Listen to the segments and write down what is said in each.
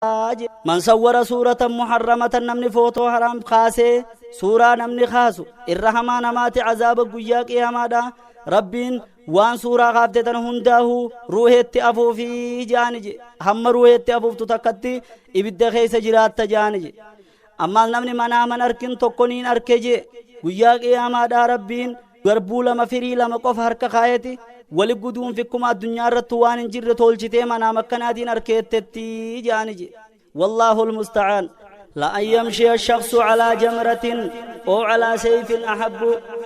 Man sawwara suuratan muharramatan, namni footoo haraam kaasee suuraa namni kaasu irra hamaa namaati azaaba guyyaa qiyaamaadha. Rabbiin waan suuraa kaafte tana hundaa'u ruuheetti afuufii jaani je, hamma ruuheetti afuuftu takkatti ibidda keessa jiraatta jaani je. Ammaas namni manaa man arkin tokko niin arke je, guyyaa qiyaamaadha Rabbiin garbuu lama firii lama qofa harka kaayeti wali guduun fikkuma addunyaa irratti waan hin jirre tolchitee manaam akkanaatiin arkeettetti jaani je. Wallaahu almusta'aan. لأن يمشي الشخص على جمرة أو على سيف أحب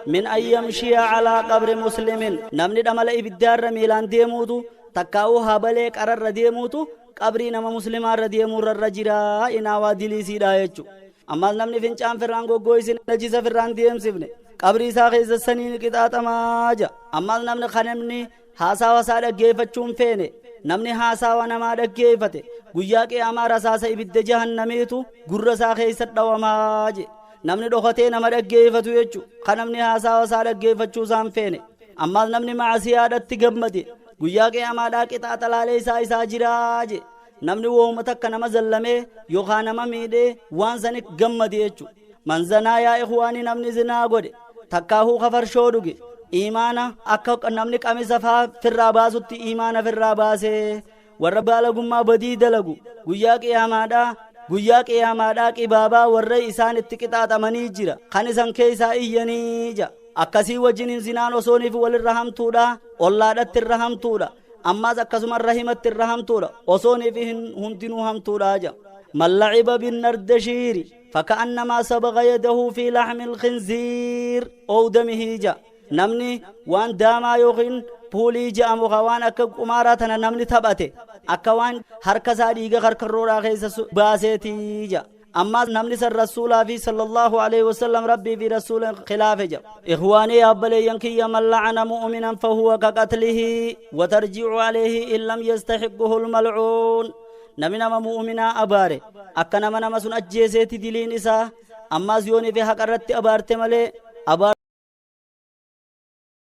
من أن يمشي على قبر مسلم. نمني دمال إبدار ميلان ديموتو تكاو هابلي قرر ديموتو قبري نما مسلم ديمو الرجرا إناوا دليسي دايچو. أما نمني فنچان فران غوغويسين نجيسا فران ديمسفني qabrii isaa keessa saniin qixaaxamaa jira. Ammas namni kanamni haasawa isaa dhaggeeffachuun feene, namni haasawa namaa dhaggeeffate guyyaa qiyaamaa rasaasa ibidda jahannamiitu gurra isaa keessa dhawamaa je. Namni dhokatee nama dhaggeeffatu jechu kan namni haasawa isaa dhaggeeffachuu isaan feene. Ammas namni maasiyaadhatti gammade guyyaa qiyaamaadhaa qixaaxa laalee isaa jiraa je. Namni wooma takka nama zallamee yookaan nama miidhee waan sani gammade jechu. Manzanaa yaa ikhwaanii, namni zinaa godhe takkaahuu kafarshoo dhuge imaana akka namni qamisa faa firraa baasutti imaana firraa baasee. Warra baalagummaa badii dalagu guyyaa qiyaamaadhaa qibaabaa warra isaan itti qixaaxamanii jira kan isan keessaa iyyanii ja. Akkasii wajjin zinaan osooniif walirra hamtuudha, ollaadhatti irra hamtuudha, ammaas akkasuma rahimatti irra hamtuudha, osooniif hundinuu hamtuudha ja. من لعب بالنردشير فكأنما سبغ يده في لحم الخنزير أو دمه جا. Namni waan daamaa yookiin puulii je'amu ka waan akka qumaaraa tana namni taphate akka waan harka isaa dhiiga karkarroodhaa keessa baaseetii ja. Ammaas namni san rasuulaa fi sallallahu alaihi wasallam, rabbii fi rasuula khilaafe ja. Ikhwaanii, abbaleeyyan kiyya, من لعن مؤمنا فهو كقتله وترجع عليه إن لم يستحقه الملعون. Namni nama mu'minaa abaare akka nama nama sun ajjeeseeti diliin isaa. Ammaas yoonii fi haqa irratti abaarte malee abaar